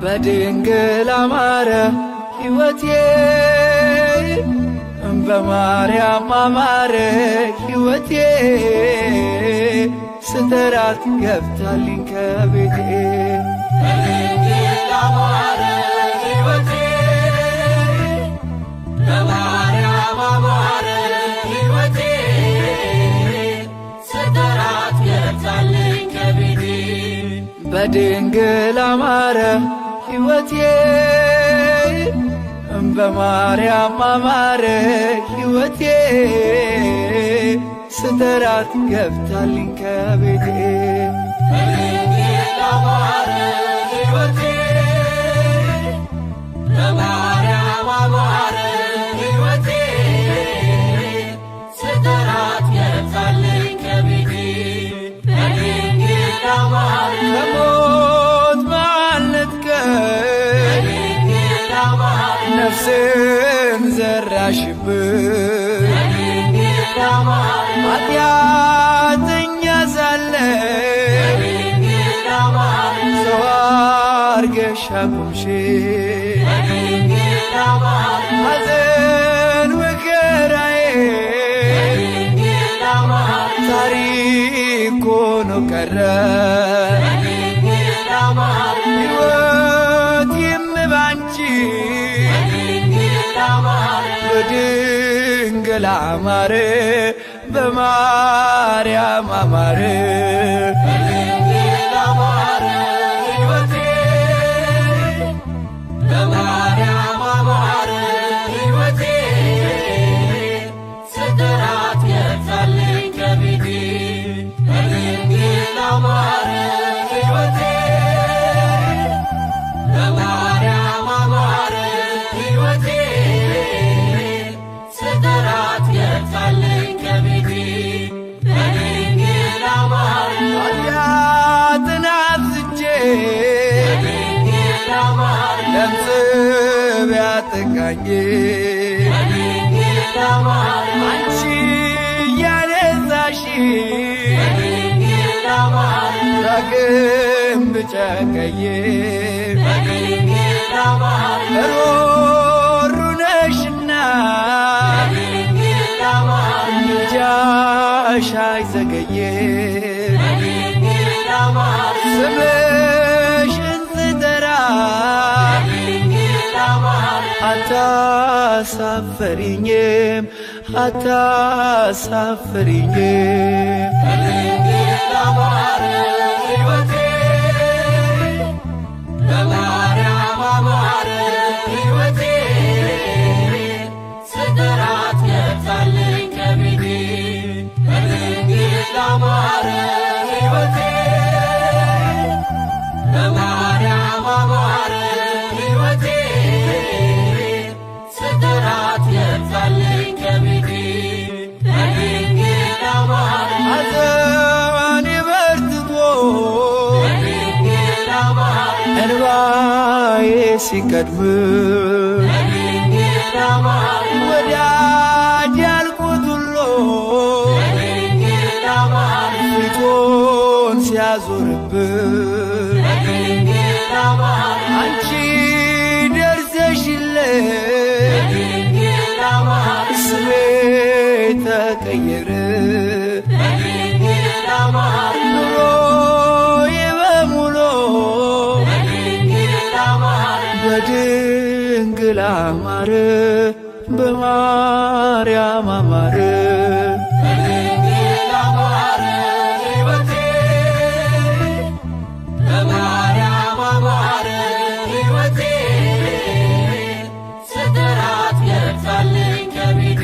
በድንግል አማረ ሕይወቴ፣ በማርያም አማረ ሕይወቴ፣ ስተራት ገብታልኝ ከቤቴ። በድንግል አማረ ሕይወቴ፣ በማርያም አማረ ሕይወቴ፣ ስጠራት ገብታልኝ ከቤቴ። በድንግል አማረ ሕይወቴ፣ በማርያም አማረ ሕይወቴ፣ ስተራት ገብታልኝ ከቤቴ። በድንግል አማረ ሕይወቴ፣ በማርያም አማረ ሕይወቴ፣ ስጠራት ገብታልኝ ከቤቴ። በድንግል አማረ ከሞት ማልነጥቀኝ በድንግል አማረ ነፍስን ዘራሽብኝ፣ በድንግል አማረ ኃጢአተኛ ሳለ በድንግል አማረ ሰው አርገሽ አቆምሽ። በድንግል አማረ ሐዘን መከራዬ በድንግል አማረ ታሪክ ሆኖ ቀረ፣ በድንግል አማረ ሕይወቴም ባንቺ በድንግል አማረ በድንግል አማረ፣ በማርያም አማረ። በድንግል አማረ ሕይወቴ፣ በማርያም አማረ ሕይወቴ፣ ስጠራት ገብታልኝ ከቤቴ። በድንግል አማረ ሕይወቴ፣ በማርያም አማረ ሕይወቴ፣ ስጠራት ገብታልኝ ከቤቴ። በድንግል አማረ ኃጢአትን አብዝቼ በድንግል አማረ ለምጽ ቢያጠቃኝ በድንግል አማረ አንቺ እያነጻሽ በድንግል አማረ ዳግም ብጨቀይ በድንግል አማረ ሩሩ ነሽና በድንግል አማረ ምልጃሽ አይዘገይም። በድንግል አማረ ስምሽን ስጠራ በድንግል አማረ አታሳፍሪኝም፣ አታሳፍሪኝም። በድንግል አማረ ሕይወቴ፣ በማርያም አማረ ሕይወቴ፣ ስጠራት ገብታልኝ ከቤቴ። በድንግል አማረ ሕይወቴ፣ በማርያም አማረ ሕይወቴ፣ ስጠራት ገብታልኝ ከቤቴ። በድንግል አማረ ሐዘኔ በርትቶ በድንግል አማረ እንባዬ ሲቀድም በድንግል አማረ ወዳጅ ያልኩት ሁሉ በድንግል አማረ ፊቱን ሲያዞርብኝ በድንግል አማረ አንቺ ደርሰሽልኝ በድንግል አማረ ስሜ ተቀየረ፣ በድንግል አማረ ኑሮዬ በሙሉ በድንግል አማረ በድንግል አማረ፣ በማርያም አማረ። በድንግል አማረ ሕይወቴ፣ በማርያም አማረ ሕይወቴ፣ ስጠራት ገብታልኝ ከቤቴ።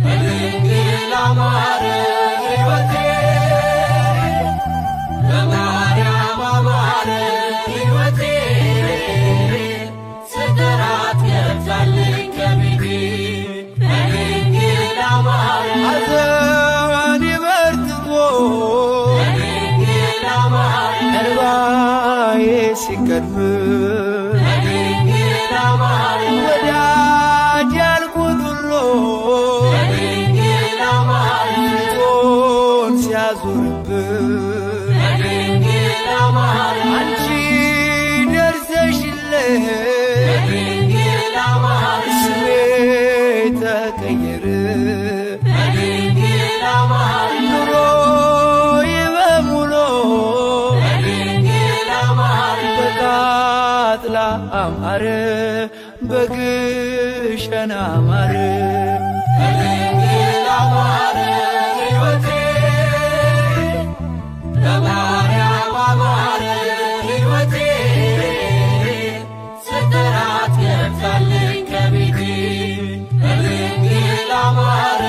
በድንግል አማረ ሕይወቴ፣ በማርያም አማረ ሕይወቴ፣ ስጠራት ገብታልኝ ከቤቴ። በድንግል አማረ ሐዘኔ በርትቶ በድንግል አማረ እንባዬ ሲቀድም በድንግል አማረ ወዳጅ ያልኩት ሁሉ በድንግል አማረ ፊቱን ሲያዞርብኝ በድንግል አማረ አንቺ ደርሰሽ በድንግል አማረ ስሜ ተቀየረ በድንግል አማረ ኑሮዬ በሙሉ በድንግል አማረ በቃጥላ አማረ በግሸን አማረ በድንግል አማረ ሕይወቴ በማርያም አማረ ሕይወቴ ስጠራት ገብታልኝ ከቤቴ በድንግል አማረ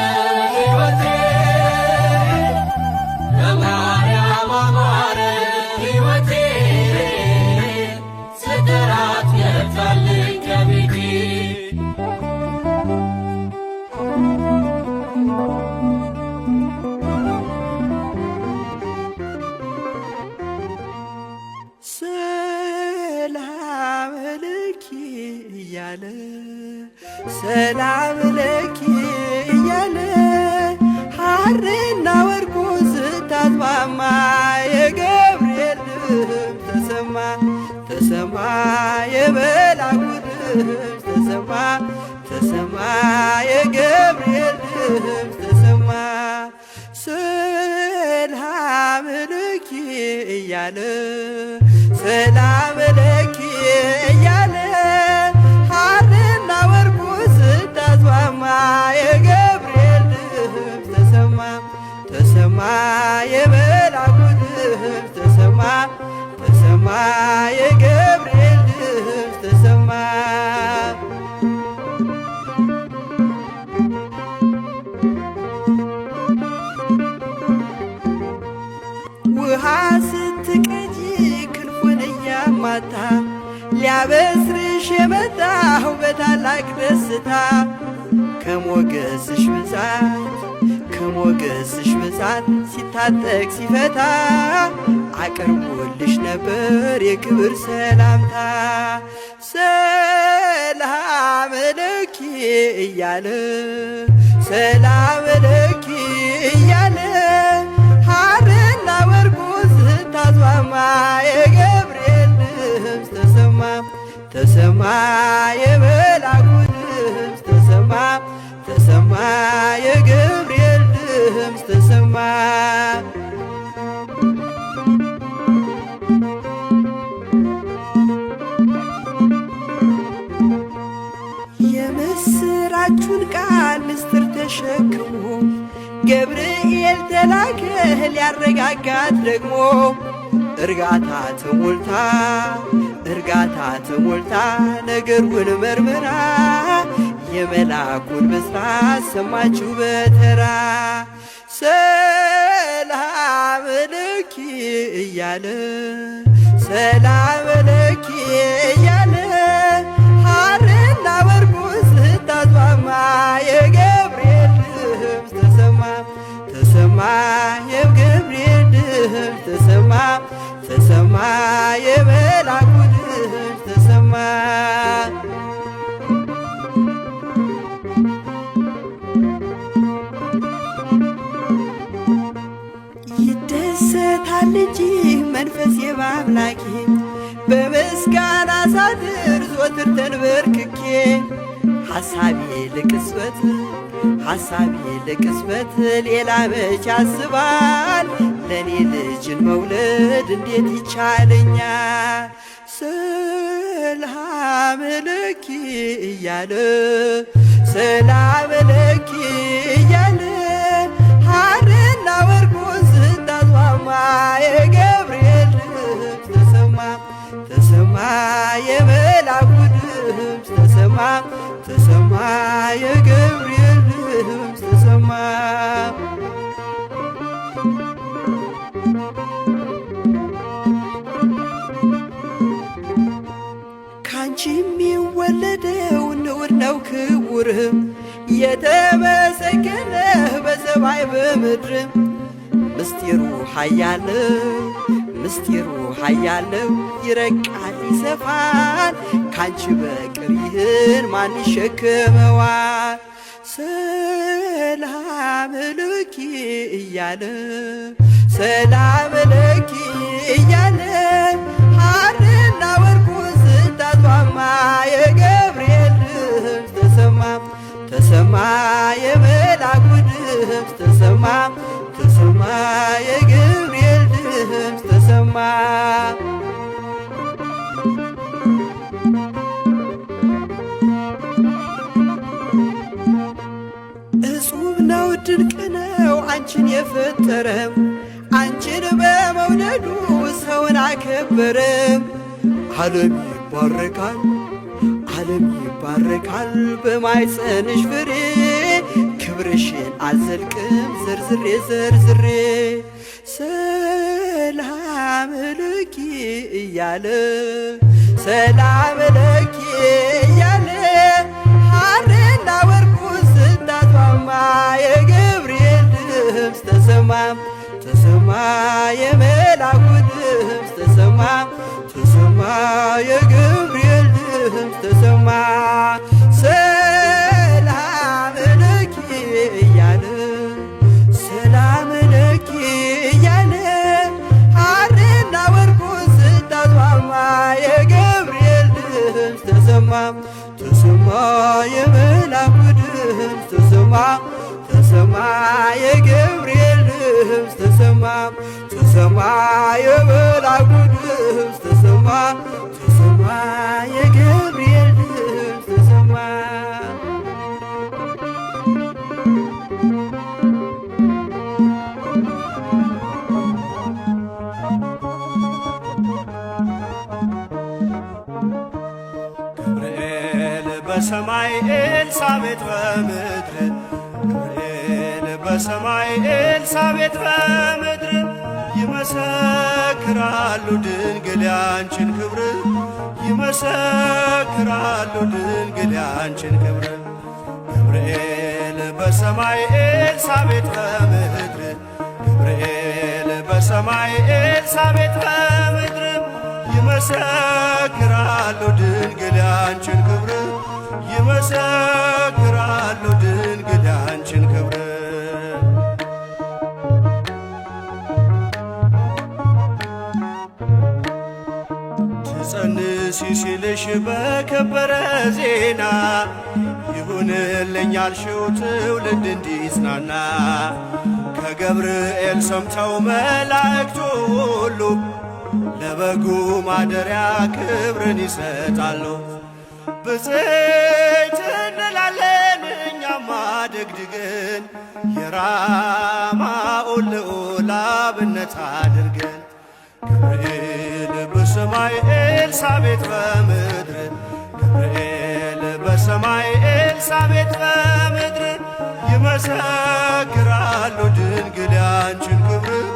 ሕይወቴ በማርያም አማረ ሕይወቴ ስጠራት ገብታልኝ ከቤቴ። ሰላም ለኪ እያለ ሰላም ለኪ እያለ ሐርና ወርቁ ስታስማማ የገብርኤል ድምፅ ተሰማ ተሰማ የመላኩ ድምፅ ተሰማ ተሰማ የገብርኤል ድምፅ ተሰማ ሰላም ለኪ እያለ ሰላም ለኪ እያለ ሐርና ወርቁ ስታስማማ የገብርኤል ድምፅ ተሰማ ተሰማ የመላኩ ድምፅ ተሰማ ተሰማ የገብርኤል ድምፅ ተሰማ። ውሃ ስትቀጂ ክንፉን እያማታ ሊያበስርሽ የመጣው በታላቅ ደስታ ከሞገስሽ ብዛት ከሞገስሽ ብዛት ሲታጠቅ ሲፈታ አቅርቦልሽ ነበር የክብር ሰላምታ ሰላም ለኪ እያለ ሰላም ለኪ እያለ ሐርና ወርቁ ስታስማማ የገብርኤል ድምፅ ተሰማ ተሰማ የመላኩ ድምፅ ተሰማ ተሰማ የገብርኤል ድምፅ ተሰማ። የምስራቹን ቃል ምስጢር ተሸክሞ ገብርኤል ተላከ ሊያረጋጋት ደግሞ እርጋታ ተሞልታ እርጋታ ተሞልታ ነገሩን መርምራ የመላኩን ብስራት ሰማችሁ በተራ ሰላም ለኪ እያለ ሰላም ለኪ እያለ ሐርና ወርቁን ስታስማማ የገብርኤል ድምፅ ተሰማ ተሰማ የገብርኤል ድምፅ ተሰማ ተሰማ የመላኩ ድምፅ ተሰማ። ይደሰታል እንጂ መንፈሴ በአምላኬ በምስጋና ሳድር ዘወትር ተንበርክኬ ሐሳቤ ለቅጽበት ሐሳቤ ለቅጽበት ሌላ መች ያስባል ለእኔ ልጅን መውለድ እንዴት ይቻለኛል? ሰላም ለኪ እያለ ሰላም ለኪ እያለ ሐርና ወርቁን ስታስማማ የገብርኤል ድምፅ ተሰማ ተሰማ የመላኩ ድምፅ ተሰማ ተሰማ የገብርኤል ድምፅ ተሰማ። ካንቺ የሚወለደው ንዑድ ነው ክቡር የተመሰገነ በሰማይ በምድር ምስጢሩ ኃያል ምስጢሩ ኃያል ነው ይረቃል ይሰፋል ካንቺ በቀር ይህን ማን ይሸከመዋል? ሰላም ለኪ እያለ ሰላም ለኪ እያለ ሐርና ወርቁን ስታስማማ ተሰማ ተሰማ የገብርኤል ድምፅ ተሰማ። እጹብ ነው ድንቅ ነው አንቺን የፈጠረ፣ አንቺን በመውደዱ ሰውን አከበረ። ዓለም ይባረካል ዓለም ይባረካል በማኅፀንሽ ፍሬ፣ ክብርሽን አልዘልቅም ዘርዝሬ ዘርዝሬ። ሰላም ለኪ እያለ ሰላም ለኪ እያለ ሐርና ወርቁን ስታስማማ የገብርኤል ድምፅ ተሰማ ተሰማ የመላኩ ድምፅ ተሰማ ተሰማ የገብርኤል ድምፅ ተሰማ። ሰላም ለኪ እያለ ሰላም ለኪ እያለ ሐርና ወርቁን ስታስማማ የገብርኤል ድምፅ ተሰማ ተሰማ የመላኩ ድምፅ ተሰማ ተሰማ የገብርኤል ድምፅ ተሰማ ተሰማ የመላኩ ድምፅ ተሰማ ተሰማ የገብርኤል ድምፅ ተሰማ። ገብርኤል በሰማይ ኤልሳቤጥ በምድር፣ ገብርኤል በሰማይ ኤልሳቤጥ በምድር፣ ይመሰክራሉ ድንግል ያንቺን ክብር፣ ይመሰክራሉ ድንግል ያንቺን ክብር። ገብርኤል በሰማይ ኤልሳቤጥ በምድር፣ ገብርኤል በሰማይ ኤልሳቤጥ በምድር፣ ይመሰክራሉ ድንግል ያንቺን ክብር፣ ይመሰክራሉ ድንግል ያንቺን ክብር። ትጸንሲ ሲልሽ በከበረ ዜና፣ ይሁንልኝ ያልሽው ትውልድ እንዲጽናና፣ ከገብርኤል ሰምተው መላእክቱ ሁሉ ለበጉ ማደሪያ ክብርን ይሰጣሉ። ብፅዕት እንላለን እኛማ ደግድገን የራማውን ልዑል አብነት አድርገን። ገብርኤል በሰማይ ኤልሳቤጥ በምድር፣ ገብርኤል በሰማይ ኤልሳቤጥ በምድር፣ ይመሰክራሉ ድንግል ያንቺን ክብር፣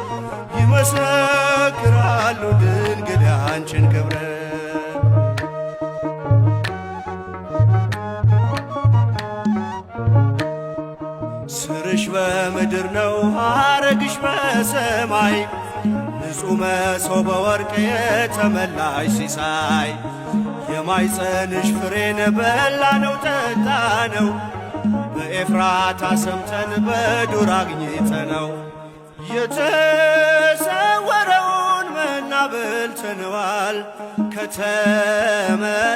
ይመሰክራሉ ድንግል ያንቺን ክብር። ስርሽ በምድር ነው ሐረግሽ በሰማይ፣ ንጹሕ መሶበ ወርቅ የተመላሽ ሲሳይ፣ የማኅፀንሽ ፍሬን በላነው ጠጣነው፣ በኤፍራታ ሰምተን በዱር አግኝተነው፣ የተሰወረውን መና በልተነዋል፣ ከተመረጡት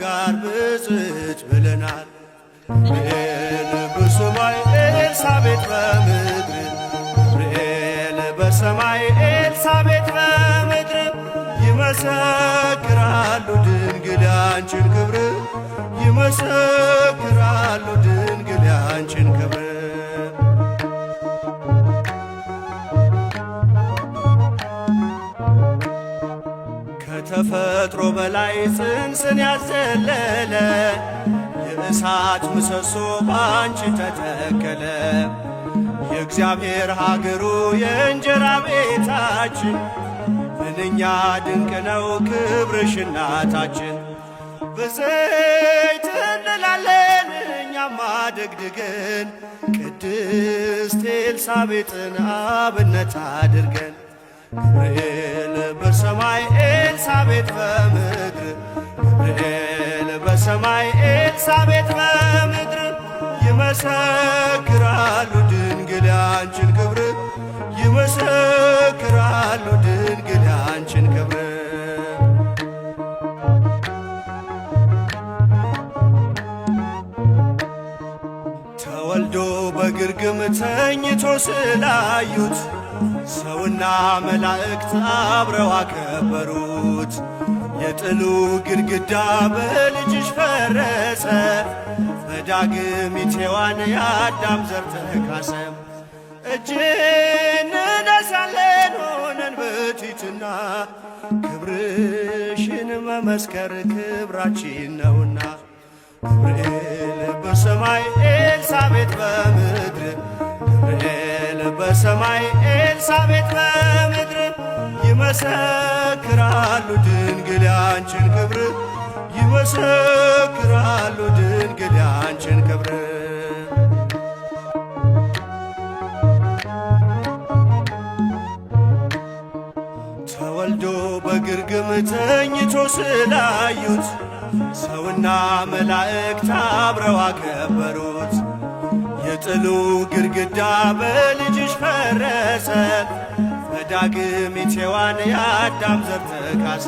ጋር ብፅዕት ብለናል። ገብርኤል በሰማይ ኤልሳቤጥ በምድር፣ ገብርኤል በሰማይ ኤልሳቤጥ በምድር፣ ይመሰክራሉ ድንግል ያንቺን ክብር፣ ይመሰክራሉ ድንግል ያንቺን ክብር። ከተፈጥሮ በላይ ጽንስን ያዘለለ የእሳት ምሰሶ ባንቺ ተተከለ። የእግዚአብሔር ሀገሩ የእንጀራ ቤታችን፣ ምንኛ ድንቅ ነው ክብርሽ እናታችን። ብፅዕት እንላለን እኛማ ደግድገን ቅድስት ኤልሳቤጥን አብነት አድርገን። ገብርኤል በሰማይ ኤልሳቤጥ በምድር፣ ገብርኤል በሰማይ ኤልሳቤጥ በምድር፣ ይመሰክራሉ ድንግል ያንቺን ክብር፣ ይመሰክራሉ ድንግል ያንቺን ክብር። ተወልዶ በግርግም ተኝቶ ስላዩት ሰውና መላእክት አብረው አከበሩት። የጥሉ ግድግዳ በልጅሽ ፈረሰ፣ በዳግሚት ሔዋን የአዳም ዘር ተካሰ። እጅ እንነሳለን ሆነን በቲትና ክብርሽን መመስከር ክብራችን ነውና። ገብርኤል በሰማይ ኤልሳቤጥ በምድር፣ ገብርኤል በሰማይ ኤልሳቤጥ በምድር፣ ይመሰክራሉ ድንግል ያንችን ክብር፣ ይመሰክራሉ ድንግል ያንችን ክብር። ተወልዶ በግርግም ተኝቶ ስላዩት ሰውና መላእክት አብረው አከበሩት። የጥሉ ግድግዳ በልጅሽ ፈረሰ፣ በዳግሚት ሔዋን የአዳም ዘር ተካሰ።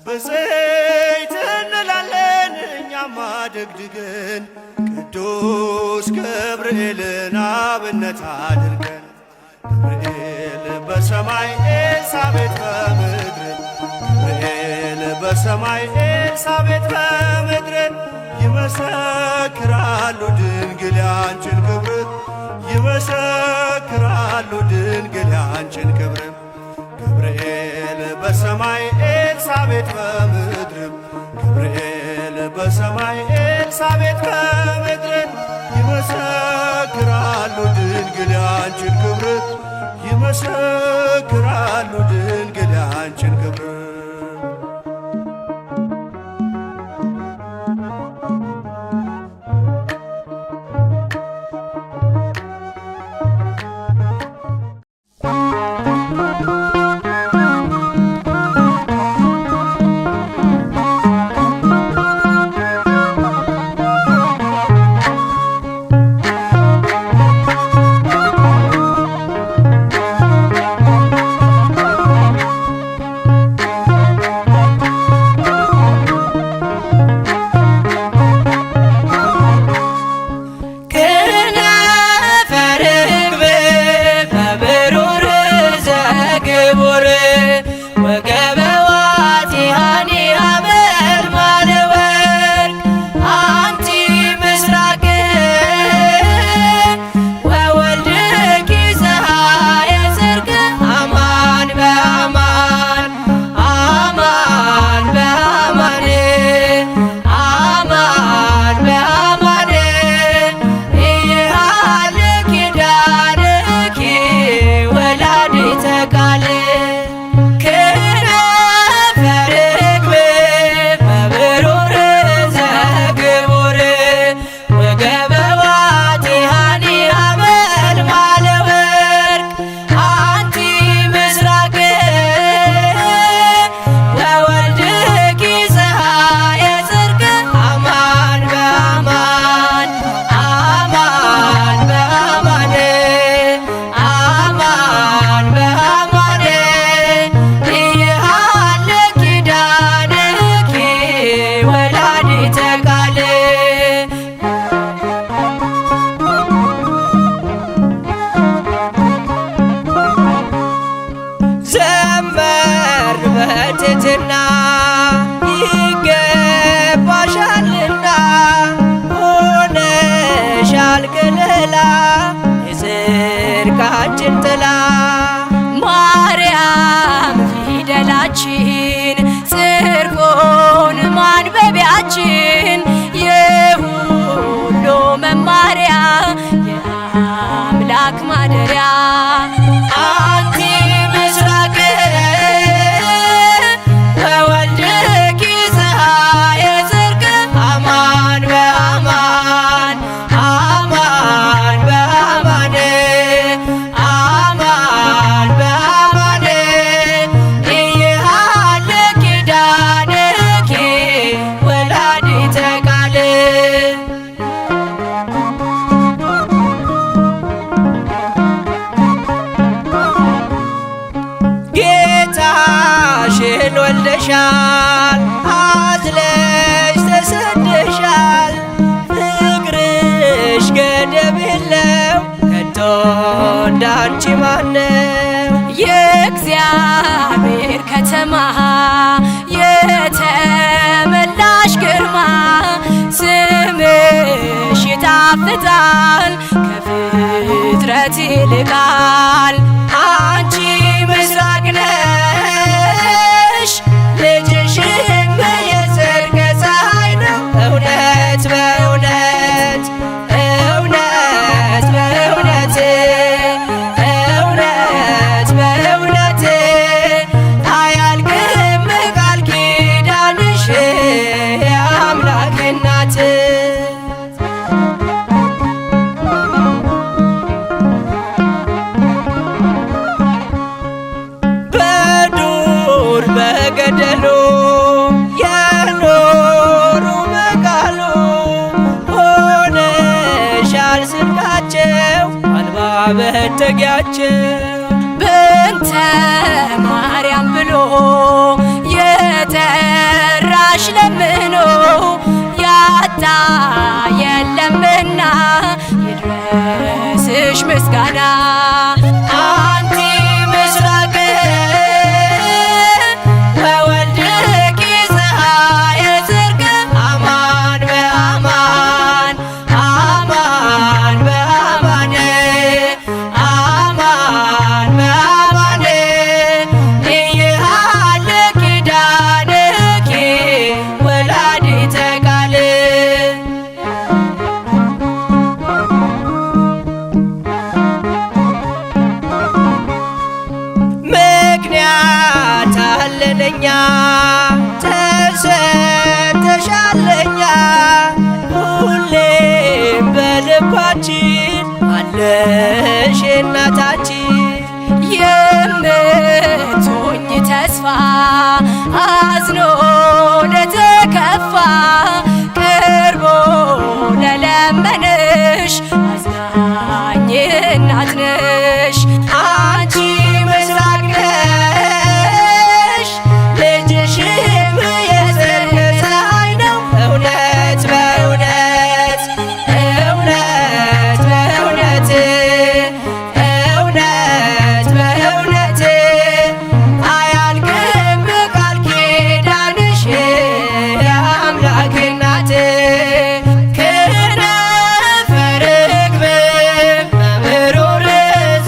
ብፅዕት እንላለን እኛማ ደግድገን ቅዱስ ገብርኤልን አብነት አድርገን። ገብርኤል በሰማይ ኤልሳቤጥ በምድር፣ ገብርኤል በሰማይ ኤልሳቤጥ በምድር፣ ይመሰክራሉ ድንግል ያንችን ክብር፣ ይመሰክራሉ ድንግል ያንችን ክብር። ገብርኤል በሰማይ ኤልሳቤጥ በምድር፣ ገብርኤል በሰማይ ኤልሳቤጥ በምድር፣ ይመሰክራሉ ድንግል ያንችን ክብር፣ ይመሰክራሉ ድንግል ያንችን ክብር። እንዳንቺ ማነው? የእግዚአብሔር ከተማ የተመላሽ ግርማ ስምሽ ይጣፍጣል ከፍጥረት ይልቃል። አንቺ ምስራቅ ነሽ፣ ልጅሽም የጽድቅ ፀሐይ ነው። እውነት በእውነት፣ እውነት በእውነት፣ እውነት በእውነት፣ አያልቅም ቃል ኪዳንሽ የአምላክ እናት። በዱር በገደሉ የኖሩ በቃሉ ሆነሻል ስንቃቸው አልባ መጠጊያቸው። በእንተ ማርያም ብሎ የጠራሽ ለምኖ ያጣ የለምና ይድረስሽ ምስጋና። አንቲ ምስራቅ ወወልድኪ ፀሐየ ጽድቅ፣ አማን በአማን፣ አማን በአማን፣ አማን በአማን፣ ይሃለ ኪዳንኪ ወላዲተ ቃል። ምክንያት አለለኛ ተሰጥተሻለኛ፣ ሁሌም በልባችን አለሽ እናታችን። የምትሆኝ ተስፋ አዝኖ ለተከፋ ቀርቦ ለለመነሽ አጽናኝ እናት ነሽ። አንቺ ምስራቅ ነሽ፣ ልጅሽም የጽድቅ ፀሐይ ነው። እውነት በእውነት፣ እውነት በእውነት፣ እውነት በእውነት፣ አያልቅም ቃል ኪዳንሽ የአምላክ እናት። ክነፈ ርግብ በብሩር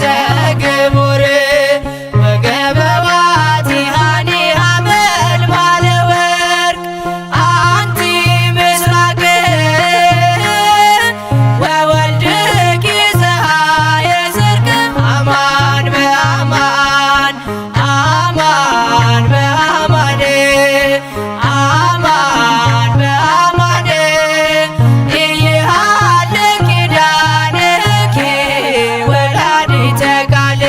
ዘግቡር ወገበዋቲሃኒ ሐመልማለ ወርቅ፣ አንቲ ምስራቅ ወወልድኪ ፀሐየ ጽድቅ፣ አማን በአማን፣ አማን በአማን፣ አማን በአማን፣ ይሃለ ኪዳንኪ ወላዲተ ቃል።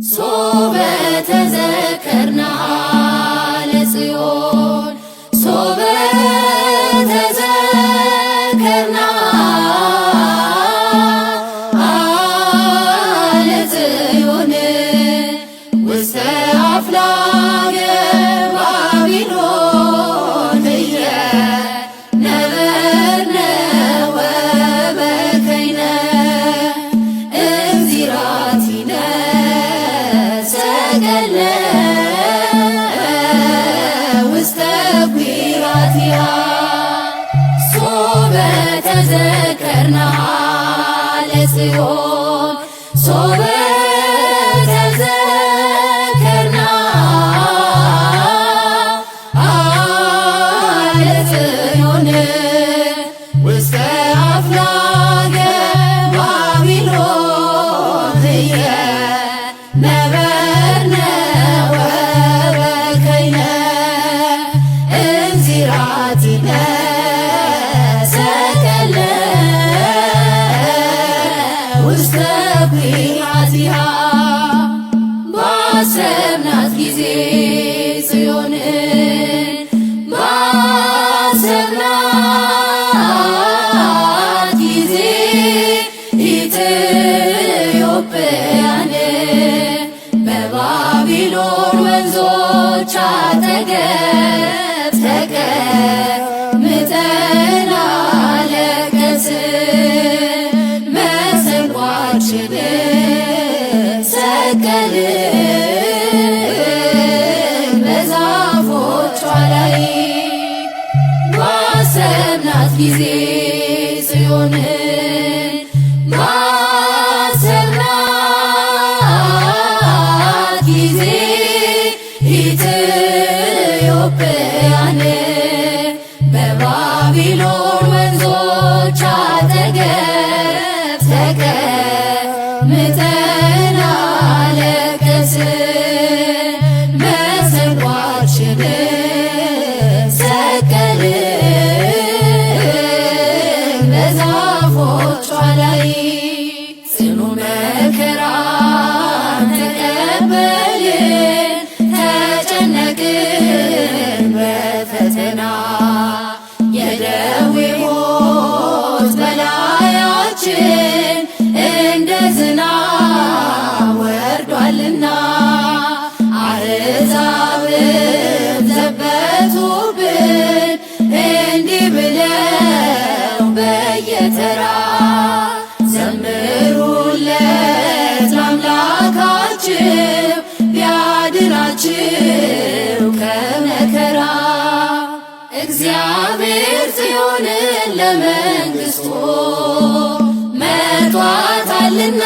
ሶበ ተዘከርና ለጽዮን፣ ሶበ ተዘከርና ለጽዮን ውስተ አፍላገ ባቢሎን እየ ነበርነ ወበከይነ እንዚራቲነ ሰቀልነ ውስተ ኩራቲሃ። ሶበ ተዘከርና ለጽዮን፣ ሶበ ተዘከርና ለጽዮን ውስተ አፍላገ ባቢሎን እየ ነበርነ ወበከይነ እንዚራቲነ ሰቀልነ ውስተ ኩራቲሃ። ባሰብናት ጊዜ ጽዮንን፣ ባሰብናት ጊዜ ኢትዮጵያን፣ በባቢሎን ወንዞች አጠገብ ተቀምጠናል። ጊዜ ጽዮንን ባሰብናት ጊዜ ኢትዮጵያን በባቢሎን ወንዞች አጠገብ ተቀምጠን አለቀስን። መሰንቋችንን ሰቀልን በዛፎቿ ላይ፣ ጽኑ መከራን ተቀበልን፣ ተጨነቅን በፈተና፣ የደዌ ሞት በላያችን እንደ ዝናብ ወርዷልና። አሕዛብም ዘበቱብን እንዲህ ብለው በየተራ፣ ዘምሩለት ለአምላካችሁ ቢያድናችሁ ከመከራ። እግዚአብሔር ጽዮንን ለመንግሥቱ መርጧታልና፣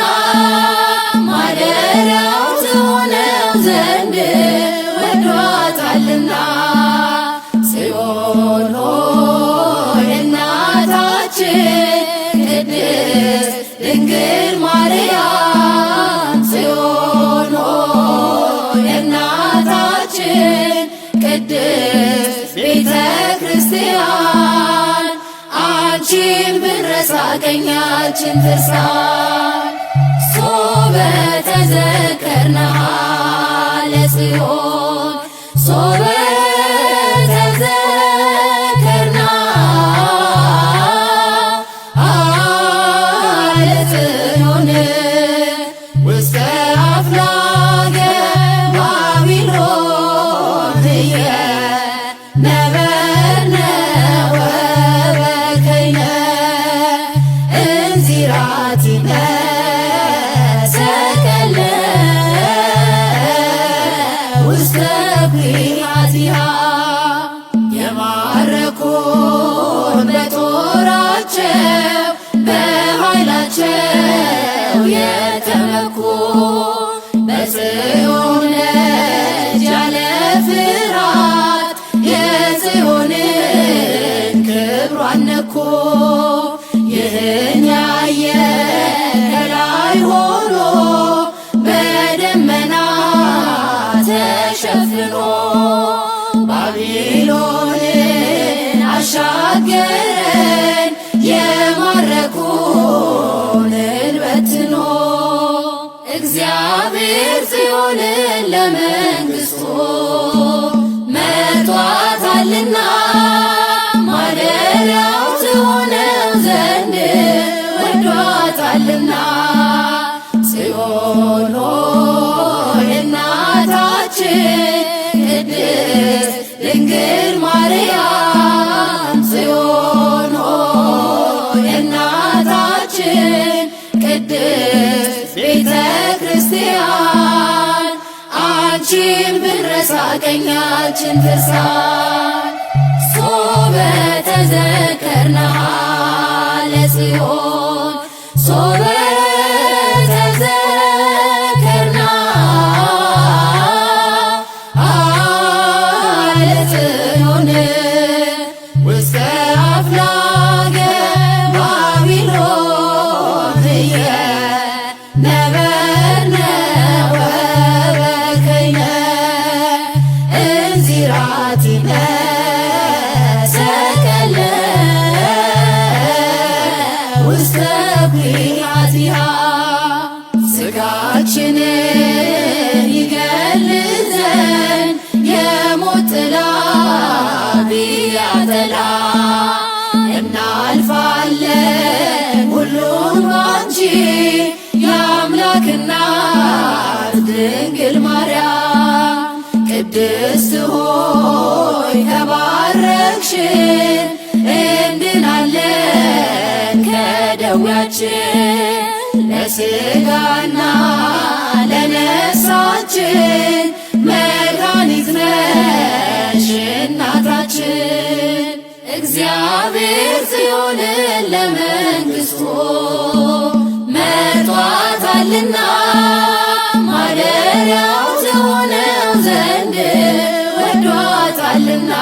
ማደሪያው ትሆነው ዘንድ ወዷታልና። ጽዮን ሆይ እናታችን ቅድስት ድንግል ማርያም፣ ጽዮን ሆይ እናታችን ቅድስት ቤተ ክርስቲያን፣ አንቺን ብንረሳ ቀኛችን ትርሳን። ሶበ ተዘከርናሃ ለጽዮን፣ ሶበ ተዘከርናሃ ለጽዮን ውስተ አፍላገ ባቢሎን ህየ ነበርነ ወበከይነ እንዚራቲነ ሰቀልነ ውስተ ኵናቲሃ። የማረኩን በጦራቸው በኃይላቸው የተመኩ፣ በጽዮን ደጅ ያለ ፍርሃት የጽዮንን ክብሯን ነኩ። ይህን ያየ ከላይ ሆኖ በደመና ተሸፍኖ ባቢሎንን አሻገረን የማረኩንን በትኖ። እግዚአብሔር ጽዮንን ለመንግሥቱ መርጧታልና፣ ማደሪያው ትሆነው ዘንድ ወዷታልና። ጽዮን ሆይ እናታችን ቅድስት ድንግል ማርያም፣ ጽዮን ሆይ እናታችን ቅድስት ቤተ ክርስቲያን፣ አንቺን ብንረሳ ቀኛችን ትርሳን። ሶበ ተዘከርናሃ ለጽዮን፣ ሶበ ተዘከርናሃ ለጽዮን ውስተ አፍላገ ባቢሎን ህየ ነበርነ ወበከይነ እንዚራቲነ ሰቀልነ ውስተ ኵናቲሃ። ስጋችንን ይገል ዘንድ የሞት ጥላ ቢያጠላ፣ እናልፋለን ሁሉን ባንቺ የአምላክ እናት ድንግል ማርያም። ቅድስት ሆይ ከባረክሽን እንድናለን ከደዌያችን። ለስጋና ለነፍሳችን መድኃኒት ነሽ እናታችን። እግዚአብሔር ጽዮንን ለመንግሥቱ መርጧታልና ማደሪያው ትሆነው ዘንድ ወዷታልና።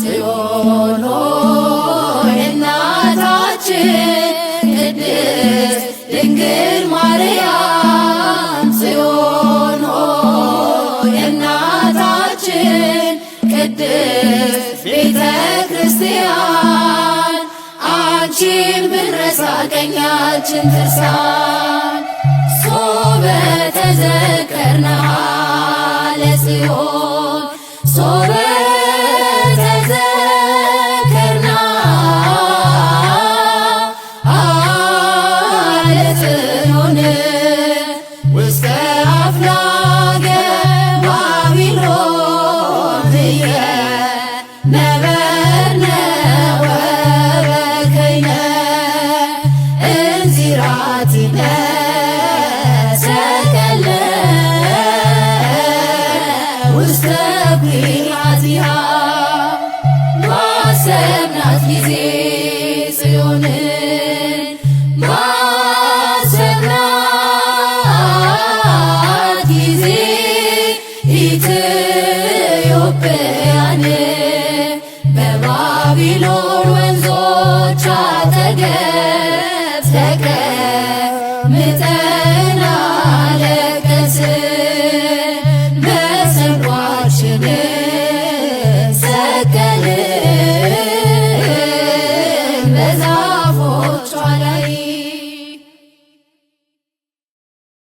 ጽዮን ሆይ እናታችን ቅድስት ድንግል ማርያም፣ ጽዮን ሆይ እናታችን ቅድስት ቤተ ክርስቲያን፣ አንቺን ብንረሳ ቀኛችን ትርሳን። ሶበ ተዘከርና ለጽዮን፣ ሶበ ተዘከርና ለጽዮን ውስተ አፍላገ ባቢሎን ትየ ነበርነ ወበከይነ እንዚራቲነ ሰቀልነ ውስተ ኵራቲሃ። ባሰብናት ጊዜ ጽዮንን፣ ባሰብናት ጊዜ ኢትዮጵያን፣ በባቢሎን ወንዞች አጠገብ ተቀምጠን አለቀስን፣ መሰንቋችንን ሰቀልን።